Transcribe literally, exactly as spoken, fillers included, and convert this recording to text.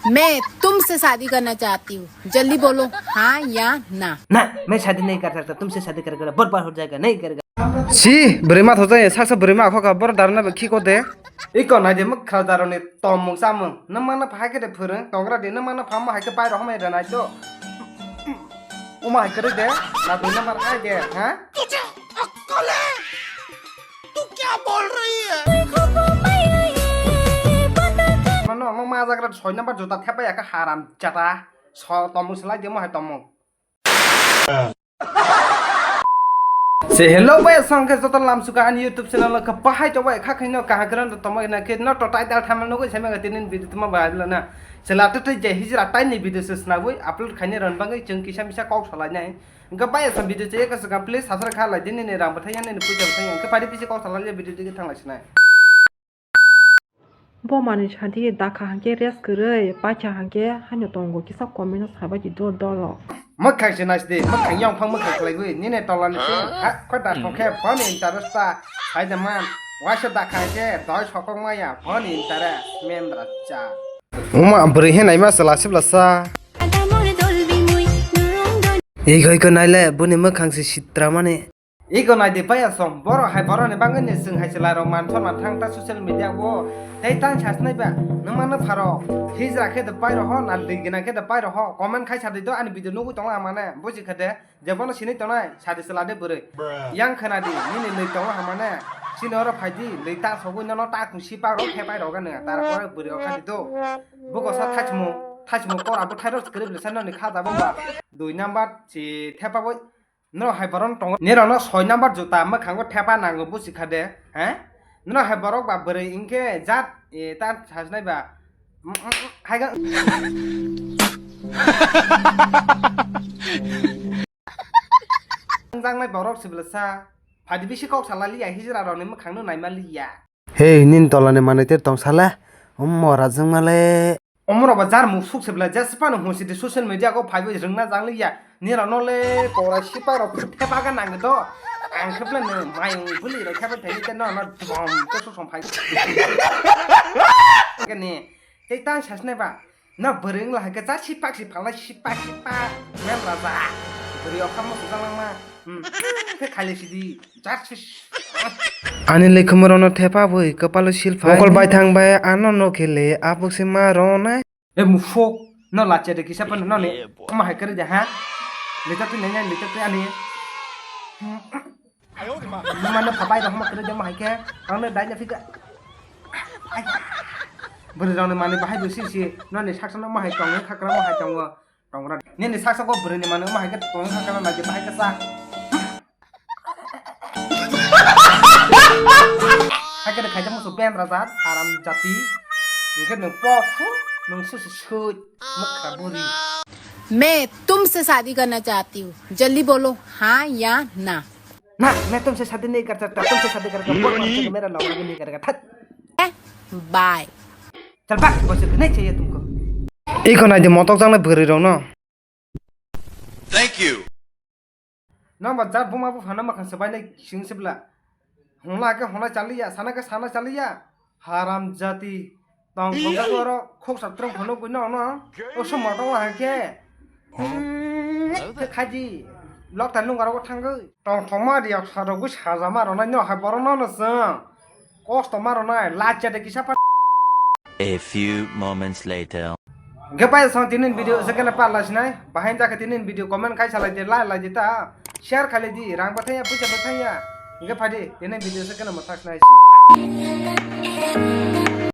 मैं तुमसे शादी करना चाहती हूँ, जल्दी बोलो हाँ या ना। ना, मैं शादी नहीं कर सकता, तुमसे शादी कर कर बहुत बार हो जाएगा, नहीं करेगा। Si, bwrwi ma thojai, saksa bwrwi ma khokha, boro darna ba khiko de. Iko nai de, mwkha daroni tomung samung. Nang mano phai khe de phwrwng, tongra di, nang mano phamo hai khe pai rohom ai da nai to. Uma hai khe de, na dui number ai de, ha? तुझे अक्कल है? तू क्या बोल रही है? Mano, mo ma jagra soi number juta thepa ya khe haram jata. So, tomung slai de mo hai tomung. Se hello bai, songkhe joto lamsuka ani YouTube channel o bahai to bai kha khaino kahakran to tamo na khe no to title thamal nugui seme ga tinin video tuma bai la na. Chela to tei je hijra tai ni video se snabui upload khaini ron bangui chwng kisa misa kok salai nai. Ga bai sa video che ka sa please subscribe kha lai dini ni rang bathai ani ni puja bathai ang khe pari pisi kok salai video digi thang lai sinai. Bo manwi sadi dakha hwnkhe rest kwrwi, paikha hwnkhe haino tongo, kisa comment o sabai di dol dol rok. Mwkhang se nai sidi, mwkhang yongphang mwkhang khlaiwi, nini tola ni se, ha, kho da thok khe, phone interest ta, sai da man, waisa dakha hwnkhe, doi sokok maya, phone interest, mendra cha. Uma bwrwi he naima chwla sibla sa. Ego ego naile, boni mwkhang se sitra mani. Ego nai de pai asom, borok hai borok ni bagwi ni chwng hai chwla rok man sor man thang ta social media o. Tei tang sas nai ba, nang mano pharo, hijra khe de pai roho, na dwi gwnang khe de pai roho, comment khai sa di do ani video nugui tongo ang mane, buji khe de, je bono sinui tongnai, sa di chwla de bwrwi. Yang khna di, nini nui tongo hamane, sini oro phai di, nui ta sogui nono ta khung si pa rok khe pai rok nang, ta rok bwrwi rok kha di do. Buko sa thachmo, thachmo kora bo thai rok kwrwi bwsa noni kha da bo ba. Dui number si thepa bo. Noro hai borok tongo. Nirok no soi number juta mwkhango thepa nango busi kha de. He? Noro hai borok ba bwrwi hinkhe jat, e, ta sajnai ba. Mm, mm, mm, hai ga. Wngjaknai borok sibla sa. Phadi bisi kok salaliya hijra rokni mwkhangno naimaliya. Hey, nini tolani manwi ter tong sala? Omo rajwng male. Omorok ba jar muk suk se belai, jesphano hwn sidi social media o phaibo rwngna jang liya. Nirok no le korai sipak rok phuru thepa ga nang do. Ang khe bele no mayung bwlwi rok thepa thai te no no dom to so som phai. Kani tei tang sasne ba. Na bwrwi wngla hai khe jar sipak si phalnai sipak sipak. Men raja. Bwrwi okha mo sujak langma. Hmm. Khe khaile sidi. Ani lekhumorono thepa bui kwpalo sil phai. Mokol baithang bai ano no khele abuk se ma ronai. E mufok no lache de kisa pano no ne. Ama hai kare de ha. Leta tu nanya leta tu ani. Mano phabai rok ma kare de ma hai khe. Ang ne dai na fika. Bwrwi rok ni mani bahai bo si si. No ni saksa no ma hai tongo khakra ma hai tongo. Tongra. Nini saksa ko bwrwi ni mano ma hai khe tong kha kana nai bahai khe sa. Hai khe khaija musu ben raja haram jati. Hingkhe nung po su nung su su su mukha buri. मैं तुमसे शादी करना चाहती हूँ, जल्दी बोलो हाँ या ना। ना, मैं तुमसे शादी नहीं कर सकता, तुमसे शादी करके बहुत अच्छा मेरा लौड़ा भी नहीं करेगा। थत। बाय। चल भाग, बोल सकते नहीं चाहिए तुमको। Iko nai de motok jang nai bwrwi rok no. Thank you. Nang ba jat buma buphano mwkhang swbainai sing sibla. Hwnla khe hwnna chaliya, sana khe sana chaliya. Haram jati. Tong thok khe oro khoksa trong phano gwi no no. O summa tong la khe. Khe khaji. Lok ta nung aro thangwi. Tong thokma riya sarogwi sajama ronai no hai borok no no chwng. Kosto ma ronai, lachiya de kisa pa. A few moments later. Hingke pai song tinin video se kena pa lasinai, bahai jaka tinin video comment kai salai de, like lai de ta, share khalai di, rang bathai ya, puisa bathai ya. Hingke phai di, tinin video se kena mwthak sinai si.